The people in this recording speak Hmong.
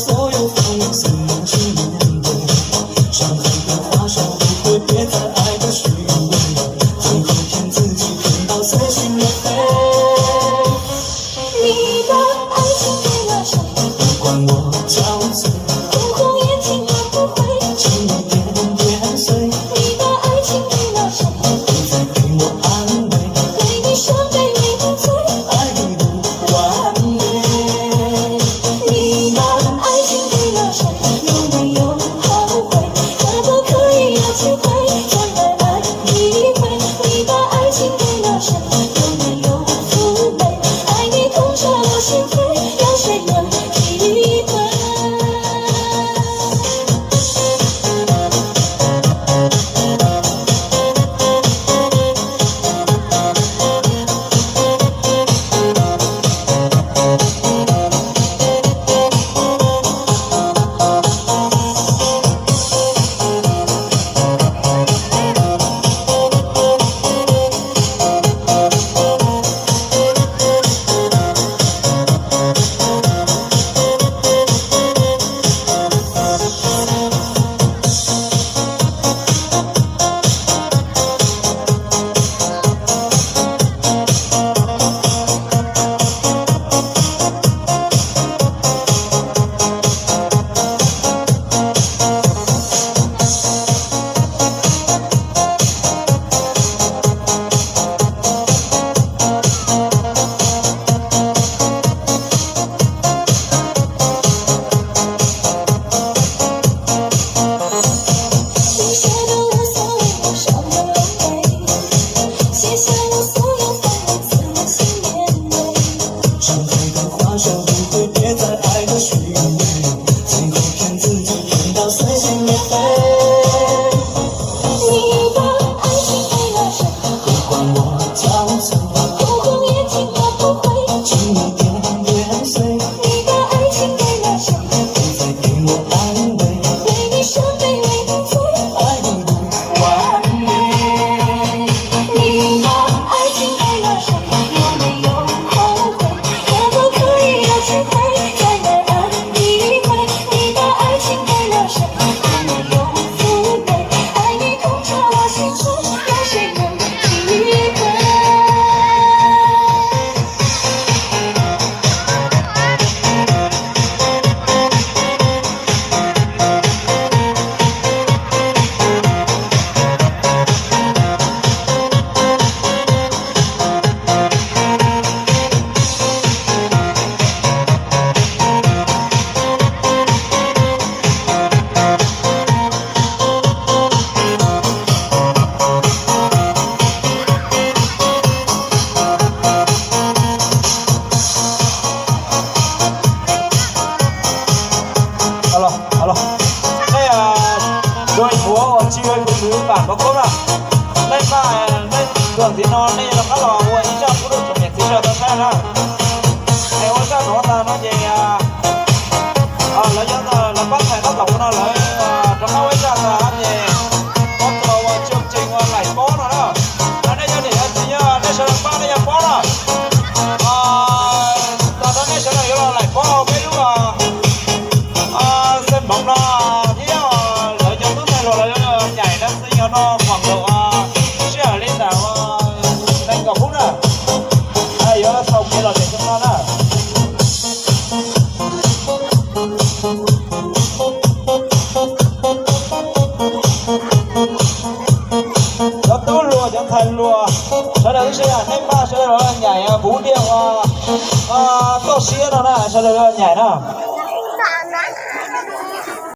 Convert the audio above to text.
所有风景随梦去面对，伤痕的花瓣不会别再爱的虚伪，最后骗自己，骗到撕心裂肺。你的爱情给了谁？不管我憔悴，哭红眼睛挽不回，情意点点碎，你的爱情给了谁？不再给我安慰，对你伤悲没有罪，爱已不完美。 你的爱情给了谁？有没有后悔？可不可以有机会再来爱一回？你的爱情给了谁？有没有负累？爱你痛彻了心扉，有谁能体会？ Alo, alo. Nej, a, rua ib puas uas tsis ua tus nws pam npauv khaub na. Nej maj, nej tuaj ntxiv no nej rov qab los ua ib zaj pub rau tsoom niam txiv sawv daws tau saib na. Es ua zaj no tag no ces, a, lawv yog lawv pab thais tab tom ua no lawv, a, rov qab ua ib zaj tag ces pab tau ua tseem tseem ua laim pob no na. A, nej yog niam yog txiv yog nej sawv daws pab nej yog pob na. A, tag no nej sawv daws yuav los laim pob peb lub, a, xeem npoov no thiab lawv cov tub ntxhais hluas lawv nyaim no xwb, yog no khuam nkaus, a, sij hawm li ntawm nees nkaum phút na. A, yuav thaum kev los tseem zoo no na. Cov tub hluas cov ntxhais hluas, sawv daws tib si, nej maj sawv daws los nyaim puv diaj uas toj siab no na, sawv daws los nyaim na.